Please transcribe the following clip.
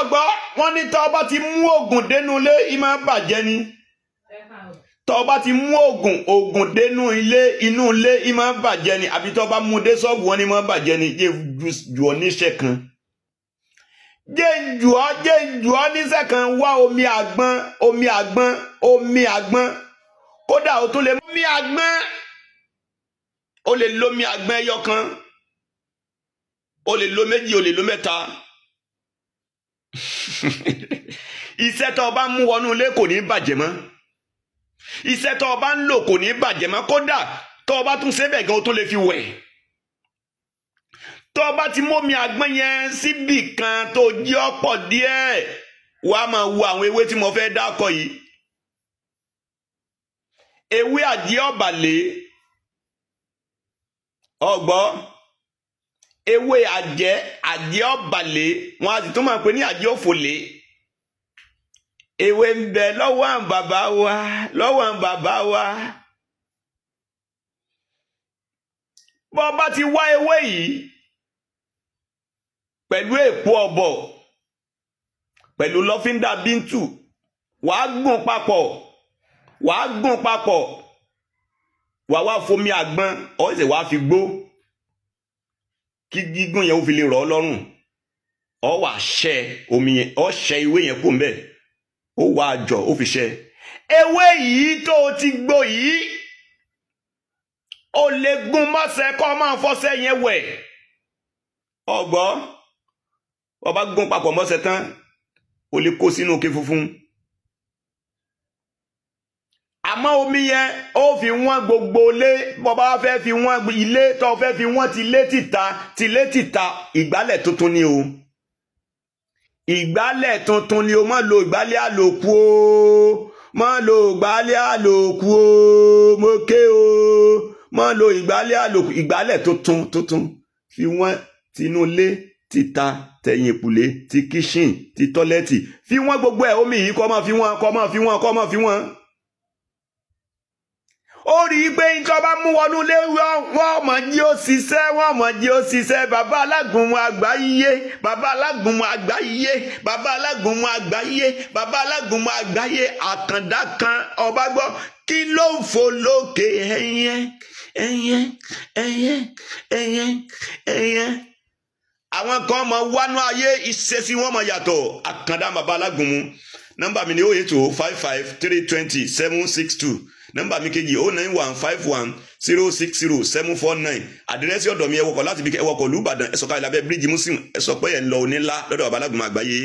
Ọgbọ́ wọn ní tọ́ ọba ti mú oògùn dénú ilé, ìmọ̀ bàjẹ́ ni. Tọ́ ọba ti mú oògùn dénú ilé, inú ilé ìmọ̀ bàjẹ́ ni. Àbí tọ́ ọba mú dé ṣọ́ọ̀bù, wọn ni ìmọ̀ bàjẹ́ ni. Jẹ́ jù ọ níṣẹ́ kan, jẹ́ jù ọ níṣẹ́ kan. Wá omi àgbọn, omi àgbọn, omi àgbọn. Kódà o tún lè mú omi àgbọn, o lè lomi àgbọn ẹyọ kan, o lè lo méjì, o lè lo mẹ́ta. Iṣẹ́ tó o bá mú wọnú ilé kò ní bàjẹ́ mọ́. Iṣẹ́ tó o bá ń lò kò ní bàjẹ́ mọ́. Kódà tó o bá tún ṣe bẹ́ẹ̀ gan, o tún lè fi wẹ̀. Tó o bá ti mómi àgbọn yẹn síbì kan tó jí ọ̀pọ̀ díẹ̀, wàá máa wo àwọn ewé tí mo fẹ́ dákọ̀ yìí. Ewé àjẹ́ ọ̀bàlẹ̀, ọgbọ́, ewé àjẹ́ ọ̀bàlẹ̀, wọn a sì tún máa pè ní àjẹ́ òfòlé. Ewé ń bẹ lọ́wọ́ àwọn bàbá wa, lọ́wọ́ àwọn bàbá wa. Bọ́ bá ti wá ewé yìí pẹ̀lú èpo ọ̀bọ̀, pẹ̀lú lọ́fíńdà bíntù, wàá gún papọ̀, wàá gún papọ̀, wàá wá fomi àgbọn, ó sì wàá fi gbó kí gígùn yẹn ó fi lè rọ̀ ọ́ lọ́rùn. Ọ wà ṣẹ omi yẹn, ọ ṣẹ ewé yẹn kó mbẹ, ó wà àjọ, ó fi ṣẹ ewé yìí tó o ti gbó yìí. Ó lè gún mọ́sẹ̀ kọ́ máa fọ́sẹ̀ yẹn wẹ̀. Ọgbọ́, ọba gún papọ̀ mọ́sẹ̀ tán, ó lè kó sínú òkè funfun. Àmọ́ omi yẹn, ó fi wọ́n gbogbo ilé. Bọ́ba fẹ́ fi wọ́n ilé, tó fẹ́ fi wọ́n tilé tìta, tilé tìta. Ìgbálẹ̀ tuntun ni o, ìgbálẹ̀ tuntun ni o. Má lo ìgbálẹ̀ àlòkù o, má lo ìgbálẹ̀ àlòkù o, mo ké o, má lo ìgbálẹ̀ àlòkù. Ìgbálẹ̀ tuntun tuntun, fi wọ́n tinú ilé, títa, tẹ̀yìn ìkùlé, ti kitchen, ti toilet, fi wọ́n gbogbo ẹ̀. Omi yìí, kó máa fi wọ́n, kó máa fi wọ́n, kó máa fi wọ́n. Ó rí i pé ìjọba mú wọnú ilé, wọ́n mọ̀ jí ó ṣiṣẹ́, wọ́n mọ̀ jí ó ṣiṣẹ́. Bàbá alágúnmu àgbáyé, bàbá alágúnmu àgbáyé, bàbá alágúnmu àgbáyé, bàbá alágúnmu àgbáyé, àkàndá kan. Ọba gbọ́, kí ló ń fò lókè? Ẹyẹ, ẹyẹ, ẹyẹ, ẹyẹ, ẹyẹ. Àwọn kan mọ wánú ayé, ìṣesí wọn mọ yàtọ̀. Àkàndá bàbá alágúnmu. Nọ́mbà mi ni 08055320762. Nọ́mbà mi kejì, 09151060749. Àdírẹ́sì ọ̀dọ̀ mi, ẹ wọkọ̀ láti bí ẹ wọkọ̀ lùbàdàn, ẹ sọ̀kalẹ̀ lábẹ́ bíríìjì Muslim, ẹ sọ pé ẹ ń lọ onílá lọ́dọ̀ bàbá alágúnmu àgbáyé.